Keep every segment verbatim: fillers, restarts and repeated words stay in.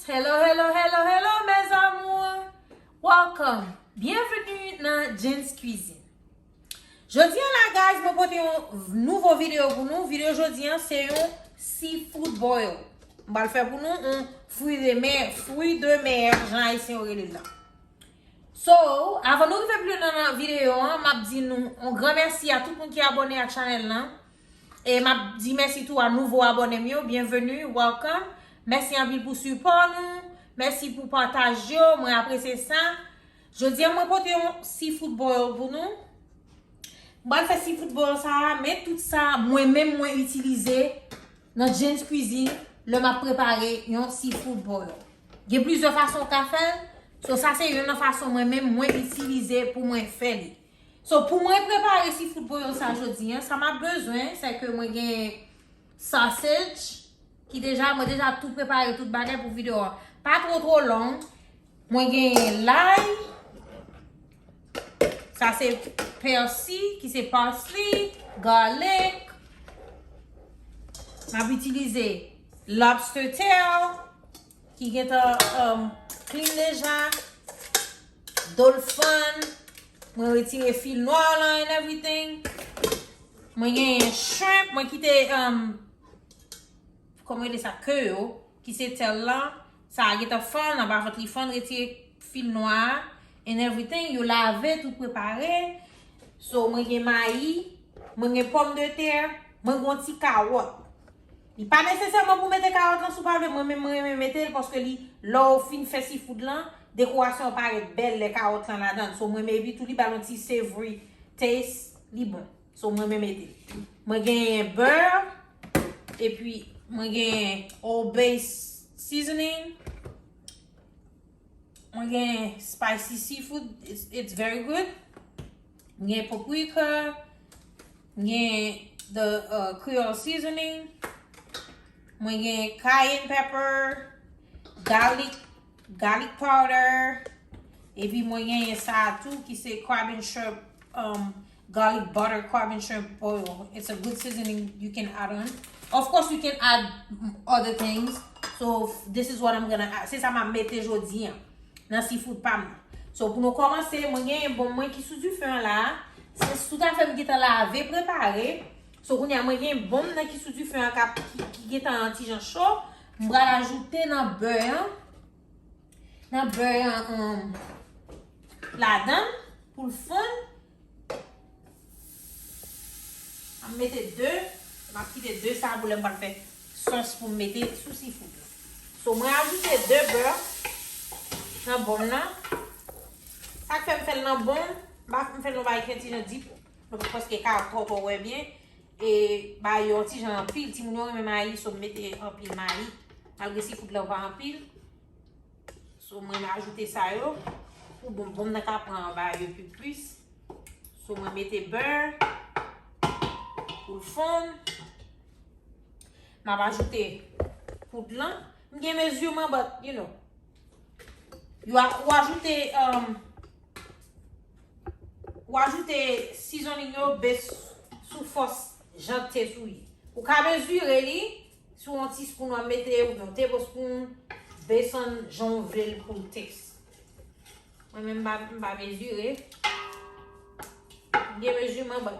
Hello, hello, hello, hello, mes amours! Welcome! Byenveni nan Jen's Cuisine. Jodi a la, guys, mwen pote yon nouvo videyo pou nou. Videyo jodi a, se yon seafood boil. M pral fè pou nou yon fruit de mer, fruit de mer, jan ayisyen yo rele l la. So, avan nou rive pi lwen nan, nan videyo an, m ap di nou yon gran mèsi a tout moun ki abòne ak chanèl lan. E m ap di mèsi tou a nouvo abòne m yo. Byenveni, welcome. Mèsi anpil pou sipò nou. Mèsi pou pataj yo. Mwen apresye sa. Jodi a, mwen pote yon seafood boil pou nou. M pral fè seafood boil sa a, men tout sa, mwen menm mwen itilize nan Jen's Cuisine lè m ap prepare yon seafood boil. Gen plizyè fason w ka fè l. So, sa se youn nan fason mwen menm mwen itilize pou mwen fè li. So, pou mwen prepare seafood boil sa jodi a, sa m ap bezwen, se ke mwen gen sausage, ki deja, mwen deja tou prepare tout bagay pou videyo a. Pa two, two long. Mwen gen lay. Sa se pèsi, ki se parsley, garlic. M ap itilize lobster tail, ki gentan, um, clean deja. Dolphin. Mwen retire fil nwa lan and everything. Mwen gen shrimp, mwen kite, um, kòman yo rele sa, ke yo, ki se tail lan. Sa a gentan fann, anba vant li fann, retire fil nwa a and everything. Yo lave, tout prepare. So, mwen gen mayi, mwen gen pòmdetè, mwen gen yon ti kawòt. Li pa nesesèman pou mete kawòt lan si w pa vle, mwen menm mwen renmen mete l paske li, lè w fin fè seafood lan, dekorasyon an parèt bèl lè kawòt lan ladan l. So, mwen renmen epi tou li ba l yon ti savory taste, li bon. So, mwen renmen mete l. Mwen genyen bè, epi mwen genyen Old Bay seasoning. Mwen gen spicy seafood. It's, it's very good. Mwen gen paprika. Mwen gen the, uh, Creole seasoning. Mwen gen cayenne pepper, garlic, garlic powder. Epi mwen gen sa tou ki se crab and shrimp, um, garlic butter crab and shrimp boil. It's a good seasoning you can add on. Of course, you can add, mm, other things. So, f-, this is what I'm gonna add. Se sa m ap mete jodi a nan seafood pa m nan. So, pou nou kòmanse, mwen gen bon mwen ki sou dife an la. Se tout afè m gentan lave, prepare. So, kounye a, mwen gen bon m nan ki sou dife an k ap, ki, ki gentan yon ti jan cho. M pral ajoute nan bè an. Nan bè an, um, ladan l pou l fonn. M ap mete de, m ap kite de sa pou lè m pral fè sòs pou m mete sou seafood la. So, mwen ajoute de bè nan bon m nan. Sa k fè m fè l nan bon m, m pa fin fè l nan bagay ki yon ti jan dip. Nou pa paske ka twò twò wè byen. E ba yo yon ti jan anpil, timoun yo renmen mayi, so m mete anpil mayi. Malgre seafood la pa anpil. So, mwen ajoute sa yo pou bon, bon nan ka pran anba yo pi plis. So, mwen mete bè pou l fonn. M ap ajoute poud lan. M gen mezi m, but, you know. Yo a, ou ajoute, um, ou ajoute seasoning yo base sou fòs jan taste ou ye. Ou ka mezire li, sou yon teaspoon w ap mete, oubyen yon tablespoon, based on jan w vle l pou l taste. Mwen menm m pa, m pa mezire. M gen mezi m anba.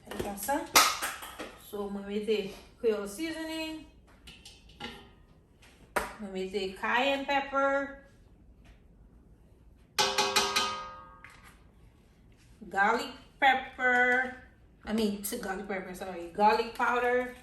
Fè l konsa. So, mwen mete Creole seasoning. Mwen mete cayenne pepper. Garlic pepper. I mean, t-, garlic pepper, sorry. Garlic powder.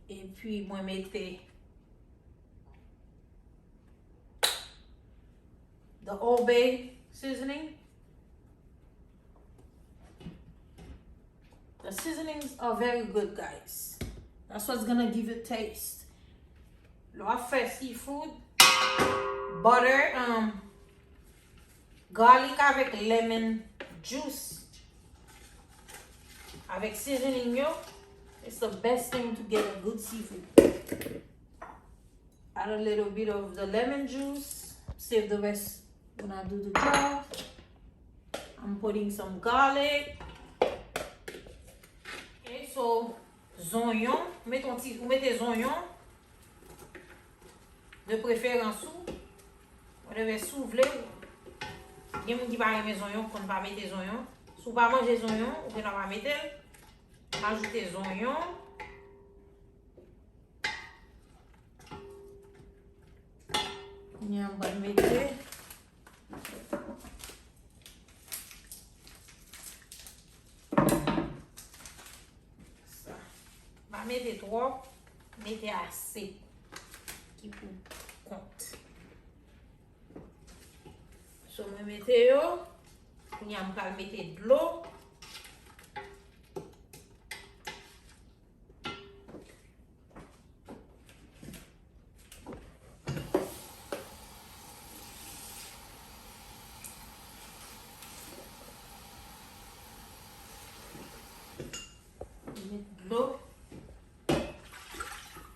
Epi mwen mete the Old Bay seasoning. The seasonings are very good, guys. That's what's gonna give it taste. Lè w ap fè seafood, butter, um, garlic avèk lemon juice, avèk seasoning yo, it's the best thing to get a good seafood. Add a little bit of the lemon juice, save the rest when I do the job. I'm putting some garlic. Ok, so, zonyon, ou mete yon ti, ou mete zonyon, de preferans ou, whatever, si w vle. Gen moun ki pa renmen zonyon, konn pa mete zonyon. Si w pa manje zonyon, ou gen dwa pa mete l. Ajoute zonyon. Kounye a, m pral mete sa. Pa mete twòp, mete ase ki pou kont. So, mwen mete yo. Kounye a, m pral mete dlo. Met dlo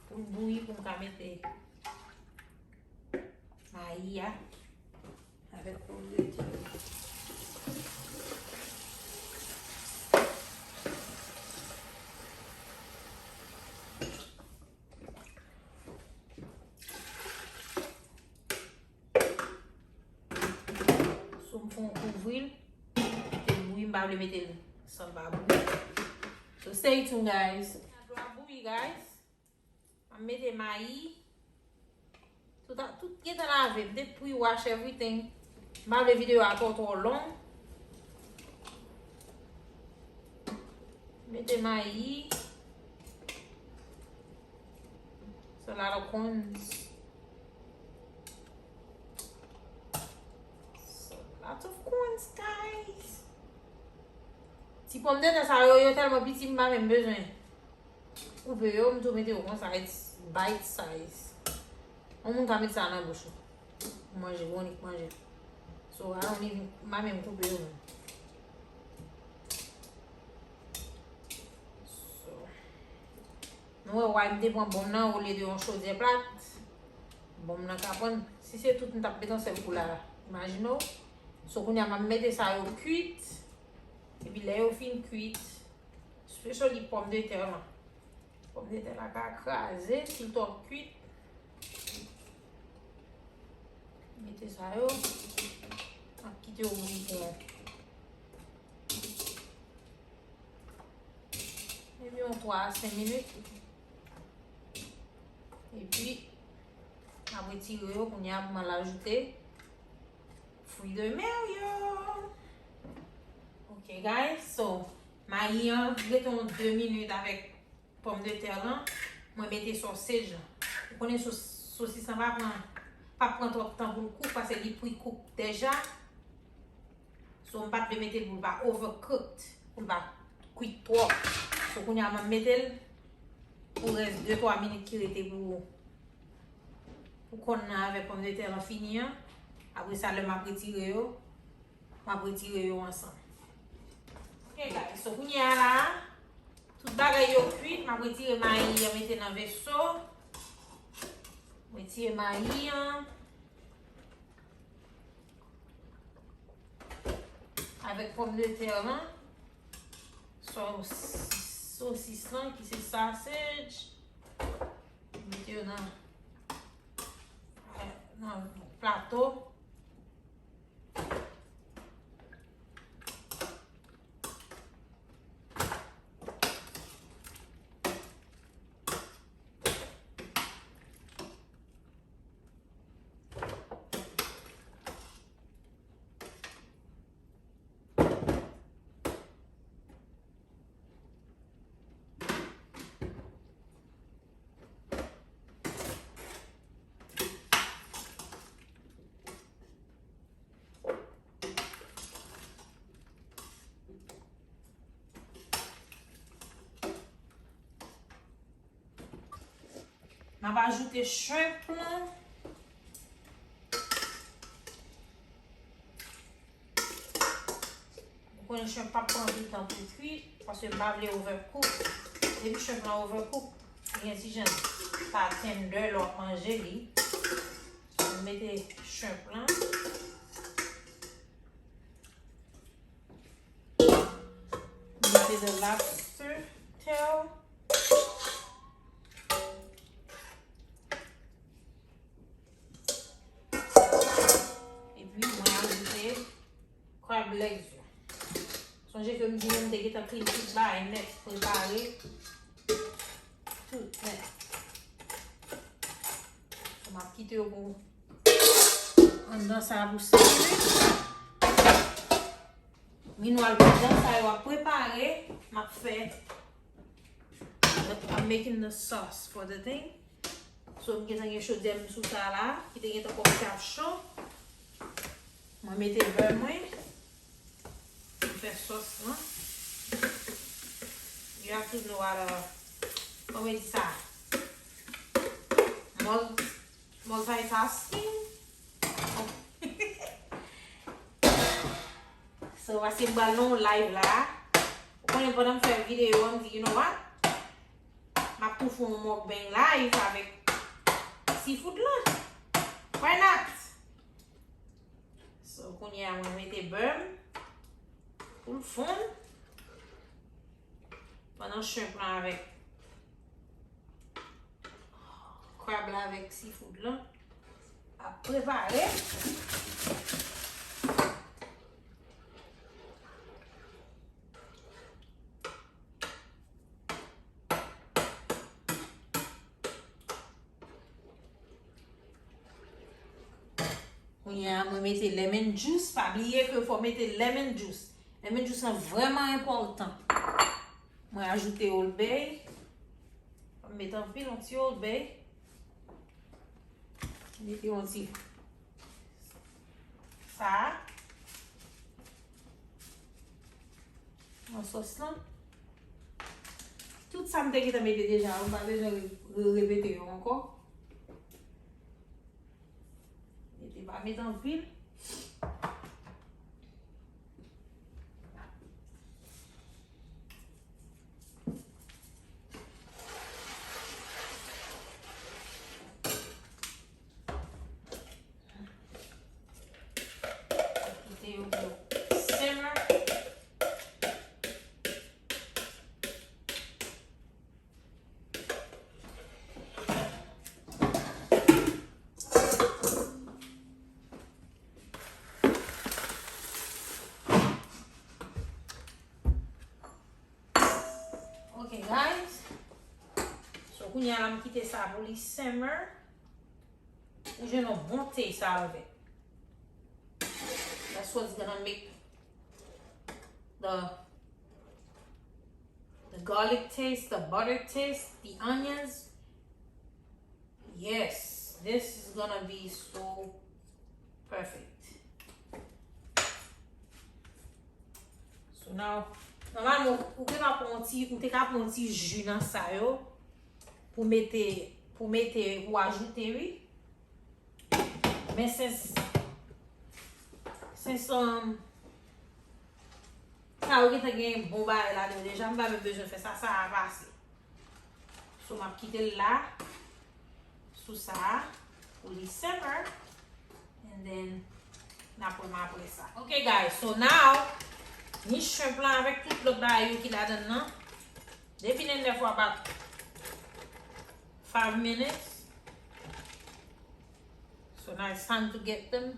pou l bouyi, pou m ka mete mayi a avèk pòmdetè. So, m fè yon kouvri l, kite l bouyi, m pa vle mete l san l pa bouyi. So, stay tuned, guys. Dlo a bouyi, guys. M ap mete mayi. Tout, a, tout gentan lave. M te pre-wash everything. M pa vle videyo a twò, twò long. Mete mayi. It's a lot of corns. It's a lot of corns, guys. Ti pòmdetè sa yo, yo tèlman piti, m pa menm bezwen koupe yo, m tou mete yo konsa, it's bite size. Yon moun ka met sa nan bouch ou. Ou manje, ou annik manje. So, I don't even, m pa menm koupe yo menm. So, nou wè why m te pran bonm nan olye de yon chodyè plat. Bonm nan ka pran, si se tout m t ap met yon sèl kou la, imajine w. So, kounye a, m ap mete sa yo kwit. Epi lè yo fin kwit, especially pòmdetè lan. Pòmdetè la ka kraze si l twò kwit. Mete sa yo. M ap kite yo bouyi pou maybe yon twa a senk minit. Epi, m ap retire yo kounye a pou m al ajoute fwi de mè yo. Ok, guys, so, mayi an rete yon de minit avèk pòmdetè lan, mwen mete sosej lan. Ou konnen sos-, sosis lan pa pran, pa pran twòp tan pou l kou, paske li pre-cook deja. So, m pa t vle mete l pou l pa overcooked, pou l pa kwit twòp. So, kounye a, mwen mete l pou rès de twa minit ki rete pou, pou kòn nan avèk pòmdetè lan fini an. Apre sa, lè m ap retire yo, m ap retire yo ansanm. Ok, guys, so kounye a la, tout bagay yo kwit, m ap retire mayi an, mete nan veso. Retire mayi an. Avèk pòmdetè lan, sos-, sosis lan ki se sausage, mete yo nan, nan plato. M ap ajoute shrimp lan. Ou konnen shrimp p ap pran anpil tan pou l kwi, paske m pa vle overcook. Depi shrimp lan overcook, li gen ti jan pa tender lè w ap manje li. M mete shrimp lan. Mete the lobster tail. Epi, mwen ajoute crab legs yo. Sonje ke m di nou m te gentan clean tout bagay nèt, prepare tout nèt. So, m ap kite yo pou anndan sa pou sèvi. Minwal, pandan sa yo ap prepare, m ap fè, I'm making the sauce for the thing. So, m gentan gen chodyè m sou sa la, ki te gentan kòmanse ap cho. Mwen mete bè mwen. M fè sòs lan. You have to know how to, kòman yo di sa? Mul-, multitasking? So, paske m pral nan yon live la. Ou konnen pandan m fè videyo a, m di, you know what? M ap tou fè yon mukbang live avèk seafood lan. Why not? So, kounye a, mwen mete bè m pou l fonn. Pandan shrimp lan avèk crab la avèk seafood lan ap prepare. Kounye a, mwen mete lemon juice. Pa bliye ke fò mete lemon juice. Lemon juice lan vrèman enpòtan. Mwen ajoute Old Bay. Mwen met anpil, yon ti Old Bay. Mete yon ti sa a. Nan sòs lan. Tout sa m te gentan mete deja, m pa bezwen re-, re-, repete yo ankò. Mete pa mete anpil. Kite yo pou yo simmer. Ok, guys. So, kounye a la, m kite sa pou li simmer. Ou jwenn yon bon taste out of it. That's what's gonna make the, the garlic taste, the butter taste, the onions. Yes, this is gonna be so perfect. So now, nòmalman, ou te ka pran yon ti, ou te ka pran yon ti ji nan sa yo pou mete, pou mete, pou ajoute, wi. Men since, since, um, sa yo gentan gen bon bagay ladan deja, m pa menm bezwen fè sa, sa a pase. So, m ap kite l la, sou sa a, pou li simmer, and then, n ap wè m apre sa. Ok, guys, so now, ni shrimp lan avèk tout lòt bagay yo ki ladan nan, they been in there for about five minutes. So now it's time to get them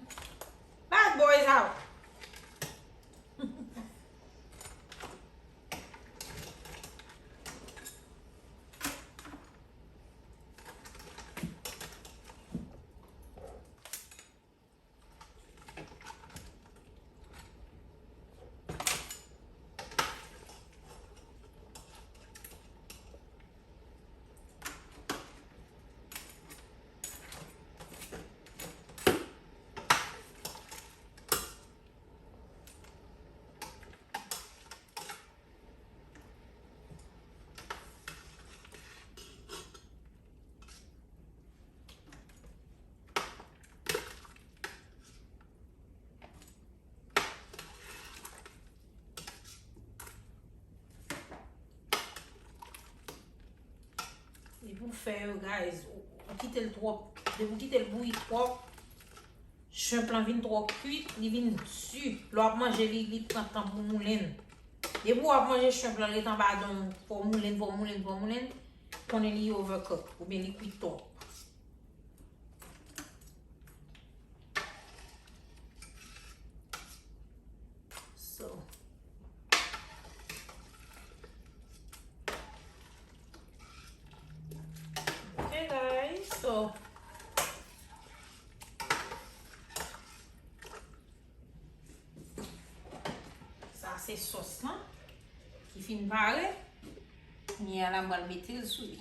bad boys out. Li pou fè yo, guys. Ou, ou kite l twòp. Depi ou kite l bouyi twòp, shrimp lan vin twò kuit, li vin di. Lè w ap manje li, li pran tan pou moulen. Depi w ap manje shrimp lan, li anba dan w, fò w moulen, fò w moulen, fò w moulen, konnen li overcook, oubyen li kwit twòp. So. Okay, guys, so. Sa se sòs lan ki fin pare. Kounye a la, m pral mete l sou li.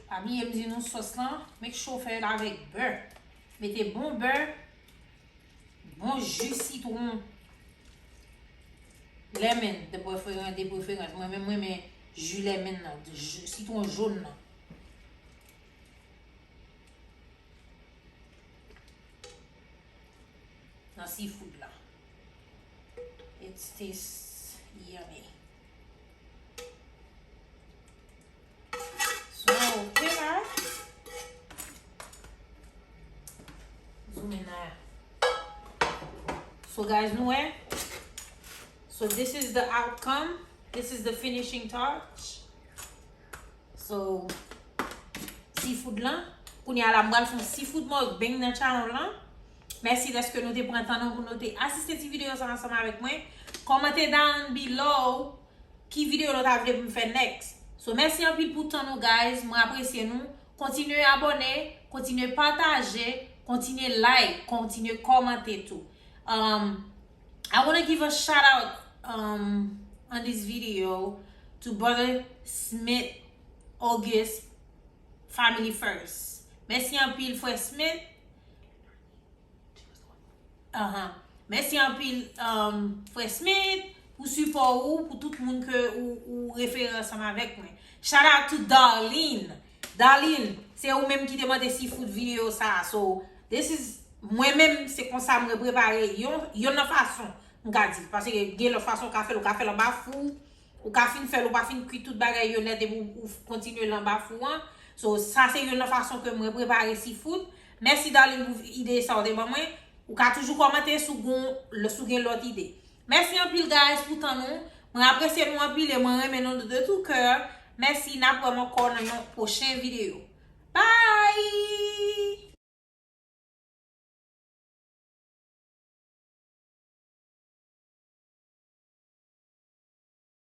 Pa bliye m di nou sòs lan, make sure w fè l avèk bè. Mete bon bè, bon ji sitwon. Lemon, de preferans, de preferans. Mwen menm, mwen renmen ji lemon nan, ji, sitwon jòn nan. Nan seafood la. It tastes yummy. So, okay, guys. Zoom in there. So, guys, nou wè. So, this is the outcome. This is the finishing touch. So, seafood lan. Kounye a la, m pral fè yon seafood mukbang nan channel lan. Mèsi dèske nou te pran tan nou pou nou te asiste ti videyo sa ansanm avèk mwen. Kòmante down below ki videyo nou ta vle pou m fè next. So, mèsi anpil pou tan nou, guys. Mwen apresye nou. Kontinye abòne, kontinye pataje, kontinye like, kontinye kòmante tou. Um, I want to give a shout out um, on this video to Brother Smith August, Family First. Mèsi anpil, Frè Smith. Ahan. Mèsi anpil, um, Frè Smith, pou sipò ou, pou tout moun ke ou, ou refere ansanm avèk mwen. Shout out to Darlene. Darlene, se ou menm ki te mande seafood videyo sa a. So, this is, mwen menm, se konsa mwen prepare yon, yon nan fason, m ka di. Paske gen lòt fason ou ka fè l, ou ka fè l anba fou, ou ka fin fè l, ou pa fin kwit tout bagay yo nèt epi ou, ou kontinye l anba fou an. So, sa se youn nan fason ke mwen prepare seafood. Mèsi, Darlene, pou ide sa ou te ban mwen. Ou ka toujou kòmante si w gon, si w gen lòt ide. Mèsi anpil, guys, pou tan nou. Mwen apresye nou anpil e mwen renmen nou de tout cœur. Mèsi, n ap wè m ankò nan yon pwochen videyo. Bye!